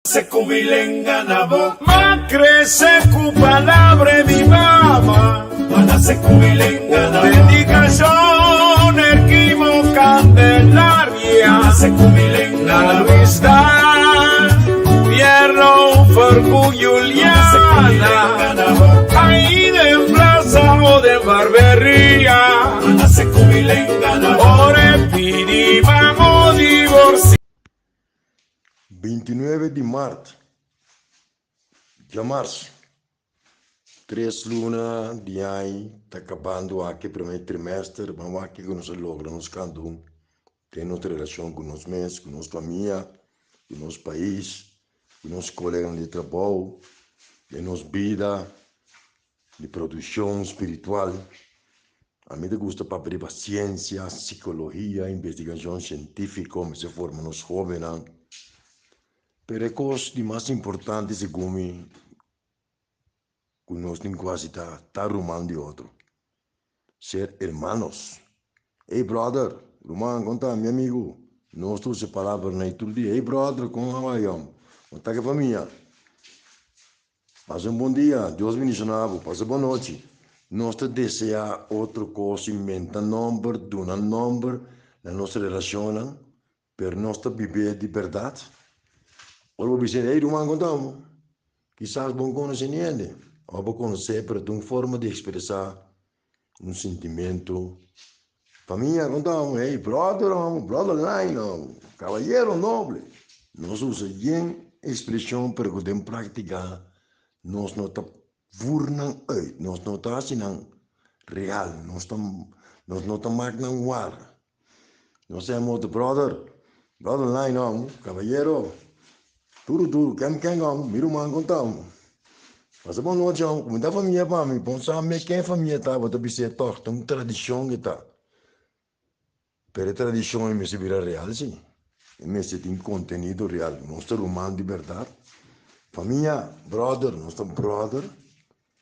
Se ku mi lenga na bo. M'a krese ku palabra e mi mama. M'a nase ku mi lenga na bo. Dedikashon Erquimo Candelaria. M'a nase ku mi lenga na bo. Luis Dan Fierro Fergu Juliana. Ahí den plaza o den barberia. M'a nase ku mi lenga na bo. Ora e pidi mamo divorcia. 29 di mart, djamars, tres luna di ai ta kabando aki primer trimester, ban wak kiko nos a logra nos kantu den nos relashon ku nos mes, ku nos famia, ku nos pais, ku nos koleganan di trabou, den nos bida. Di produccion spiritual. A mi ta gusta papia riba ciencia, psicologia, investigacion cientifico, mester forma nos hobennan. Pero e cos di mas importante segun mi cu nos tin cu haci ta ta ruman di otro, ser hermanos. Hey brother, ruman, con ta mi amigo? Nos ta usa e palabranan ei tur dia. Hey brother, con how are you? Con ta cu e famia? Pasa un bon dia, Dios bendiciona bo, pasa bon nochi. Nos ta desea otro cos, inventa nomber, duna nomber na nos relacionnan, pero nos ta bibe di berdad? Ora bo bisa, hey ruman con ta bo? Kisas bo no conoce ni hende, of bo conoce pero ta un forma di expresa un sintimento. Famia con ta bo? Hey brother, brother line, caballero noble. Nos usa yen expresion pero cu den practica nos no ta voer nan uit, nos no ta haci nan real, nos ta nos no ta mak nan war. Nos ta yama otro brother, brother line, caballero. Duru duru, ken ken amo, mi ruman kon ta amo. Pasa bon nochi amo, kuminda famia pa mi, bon sa me ken famia ta, bo ta bis'é tòg, ta un tradishon ke ta. Pero e tradishon ei mester bira real si, e mester tin kontenido real, nos ta ruman di bèrdat, famia, bròder, nos ta bròder,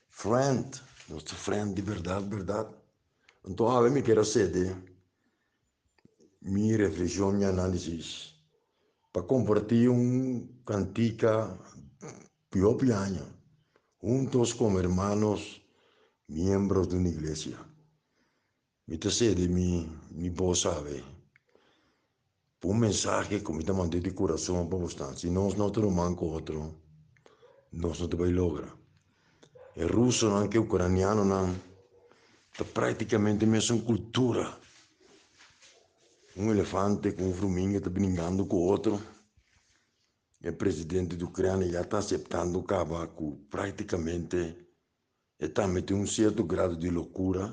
friend, nos ta friend di bèrdat bèrdat. Anto awe mi kier a sede mi reflekshon, mi análisis. Pa kompartí un kantika di hopi aña, Juntos como hermanos, miembros de una iglesia. Mi ta sede mi mi bos awe pa un mensahe ku mi ta manda di kurason pa bosnan. Si nos no ta ruman ku otro, nos no ta bai logra. E rusonan ku e ukranianonan ta praktikamente mesun kultura. Un elefante ku un fruminga ta bringando ku otro. E presidente di Ucrania ya ta aseptando kaba ku praktikamente e tambe tin un sierto grado di lokura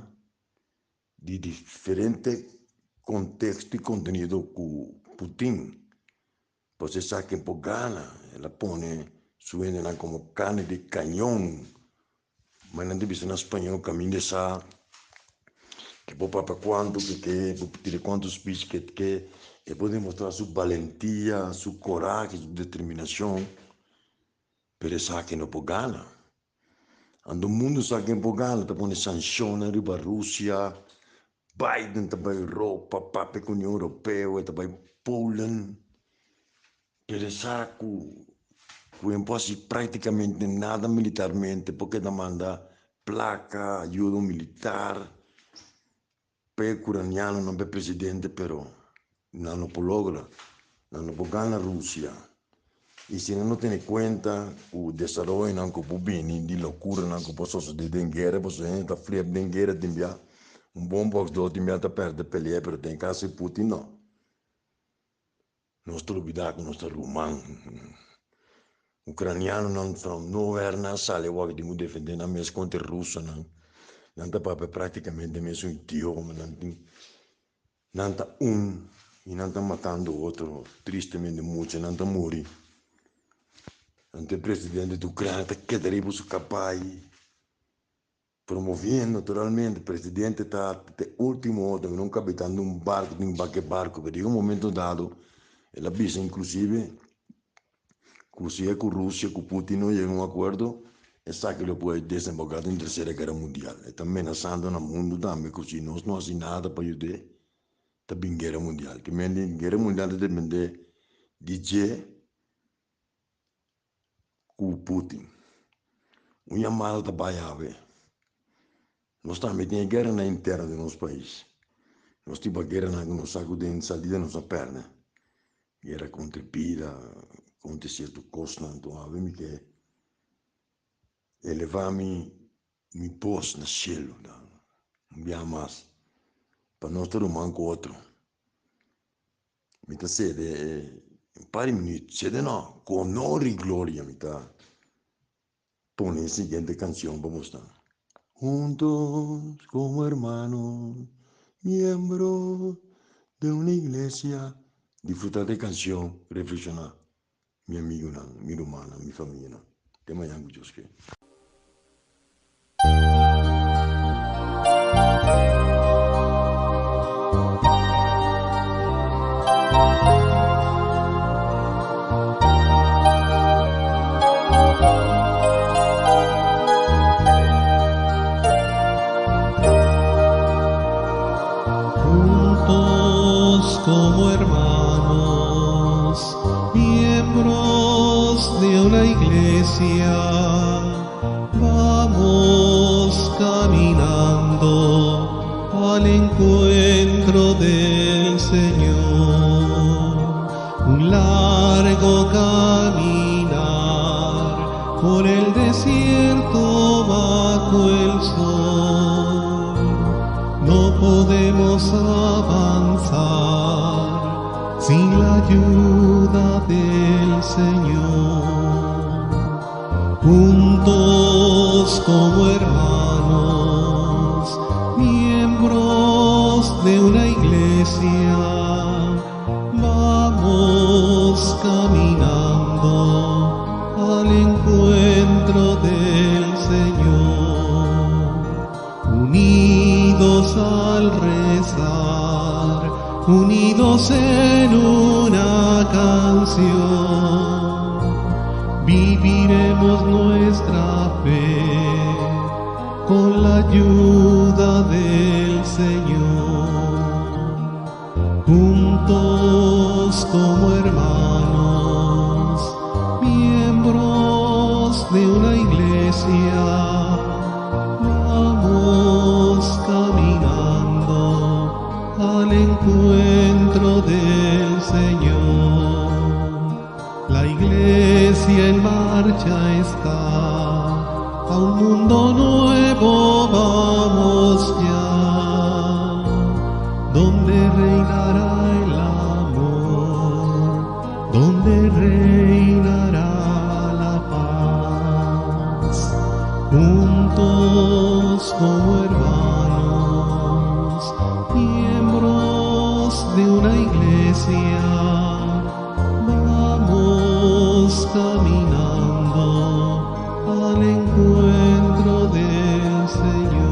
di diferente konteksto i kontenido ku Putin. Pasobra esaki e por gana, el a pone su hendenan komo karne di kañon. Ma nan ta bisa na spañó kaminda sa ke por papia kuantu ke ke, por tira kuantu speech ke ke, e por demostrá su balentia, su korahe, su determinashon, pero esaki no por gana. Anto mundu sa ken por gana, ta pone sanshonnan riba Rusia, Biden ta bai Europa, papia ku Union Europeo, e ta bai Polen. Pero sa ku ku e por hasi práktikamente nada militarmente porque ta manda plaka, ayuda militar pa e ucranianonan, pa e presidente, pero nan no por logra, nan no por gana Rusia. I si nan no tene kuenta ku desaroyonan ku por bini di lokuranan ku por sosode den guera, pasobra hende ta flip den guera tin bia un bon bòksdor tin bia ta pèrdè pelea, pero den kaso di Putin no. Nos ta lubidá ku nos ta ruman. Ukranianonan from nowhere nan a sali awor tin ku defendé nan mes kontra e rusonan. Nan ta papia práktikamente mesun idioma, nan tin nan ta un i nan ta matando otro tristemente muchanan ta muri. Anto e presidente di Ukrania ta keda riba su kabai. Promoviendo naturalmente presidente ta te ultimo orden un capitan di un barco tin bak e barco pero un momento dado el a bisa inclusive cu si e cu Rusia cu Putin no yega un acuerdo esaki lo por desemboca den tercera guera mundial e ta menasando na mundo tambe cu si nos no haci nada pa yude ta bin guera mundial kimente guera mundial ta depende di dje. ku Putin. Un yamada ta bai awe. Nos tambe tin e gueranan interno den nos pais. Nos tin gueranan ku nos sa ku den salida nos a pèrdè. Guera kontra e bida, kontra sierto kosnan. Anto awe mi ke elevá mi mi bos na shelu un biaha mas pa nos ta ruman ku otro. Mi ta sede un par di minüt, sede no, ku honor i gloria mi ta pone e siguiente kanshon pa bosnan. Juntos como hermanos, miembros de una iglesia. Disfruta di e kanshon, reflekshoná, mi amigunan, mi rumannan, mi famianan. Te mañan ku Dios ke. Juntos como hermanos, miembros de una iglesia, vamos caminando al encuentro del Señor. Un largo caminar por el desierto bajo el sol. No podemos avanzar sin la ayuda del Señor. Juntos como hermanos, miembros de una iglesia, vamos caminando al encuentro del Señor. Unidos al rezar, unidos en una canción, viviremos nuestra fe con la ayuda del Señor. Juntos como hermanos, miembros de una iglesia, vamos caminando al encuentro del Señor. La iglesia en marcha está, a un mundo nuevo vamos ya, donde reinará el amor, donde reinará la paz. Juntos como hermanos, miembros de una iglesia, vamos caminando al encuentro del Señor.